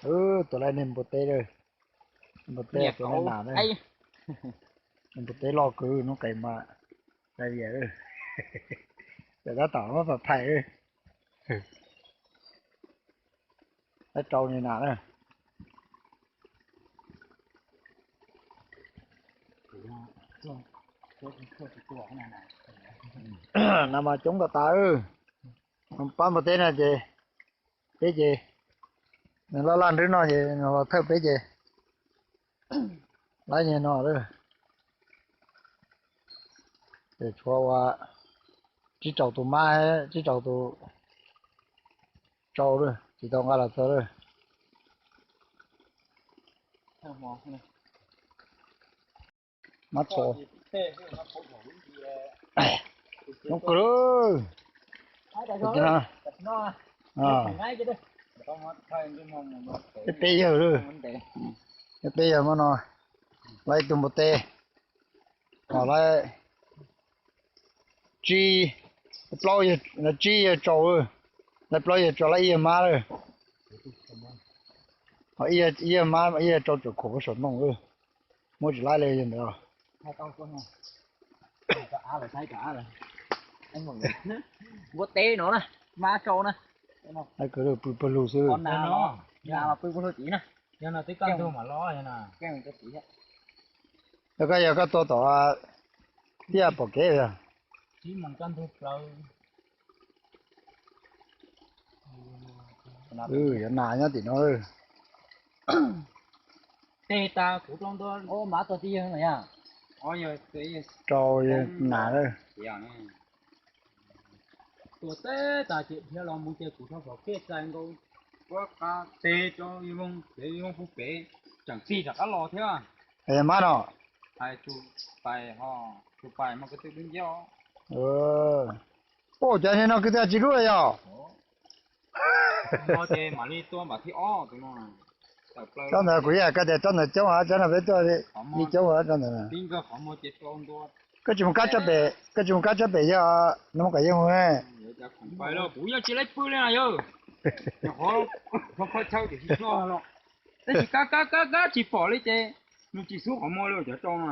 Tus lawv niag npua teb lawm, npua teb tus na, npua teb loj kawg hnub qes mas, tab tom muab pam phais, tab rau ni na na. No mas coob tas tas. Pab npua teb no ces, peb ces, nws laj laj nrwb no ces nws los thawj peb ces, lab nyeg no lawm. Ces tshuav ua tsib rau tus mab, tsib rau tus tsau lawm, tsis tau nqa los txog lawm. Mab txo, coob kawg lawm. Peb yawg lawm, peb yawg mas no, lawv ib tug npua teb, lawv tsib, plaub, tsib yawg tsau, lawv plaub yawg tsau, lawv ib yawg mab lawm. Ib yawg mab, ib yawg tsau tseem khuam saum ntoo lawm, muab tsis laib li yawg ntawd. Npua teb no na, mab tsau na. Hais kwv lwm pw pawg lug xwb. Pw pawg lug tim na. Yog koj, yog koj tua tom tiaj pom kev yog. Yuav nas nyob tim no. Tes tas kuv rau ntua, mav tua tib yawg no yog. Rau yawg nas. Tua teb tas ces dhia los mus ces kuv rho phom kej txais nkaus, kuv qa tes rau yawg Voos ces yawg Voos puag pem tseem tig rov qab los thiab. Mab no. Hais tus pais ho, tus pais mas ko tw dub nciab. Ua cas niag no kwv tij tsis lub yog? Tsob ntawd kuv yeej hais koj tias tsob ntawd coob, tsob no peb tuaj li coob tsob ntawd. Koj tsis mus kab tsob pem, koj tsis mus kab tsob pem yog no kom yeej mus. Kuv yeej tsis laib pw li na yog. Qhov chaw tiam sis tso los, tab sis kab kab kab kab tsis pom li ces nws tsis xub qhov muag li cov rau no.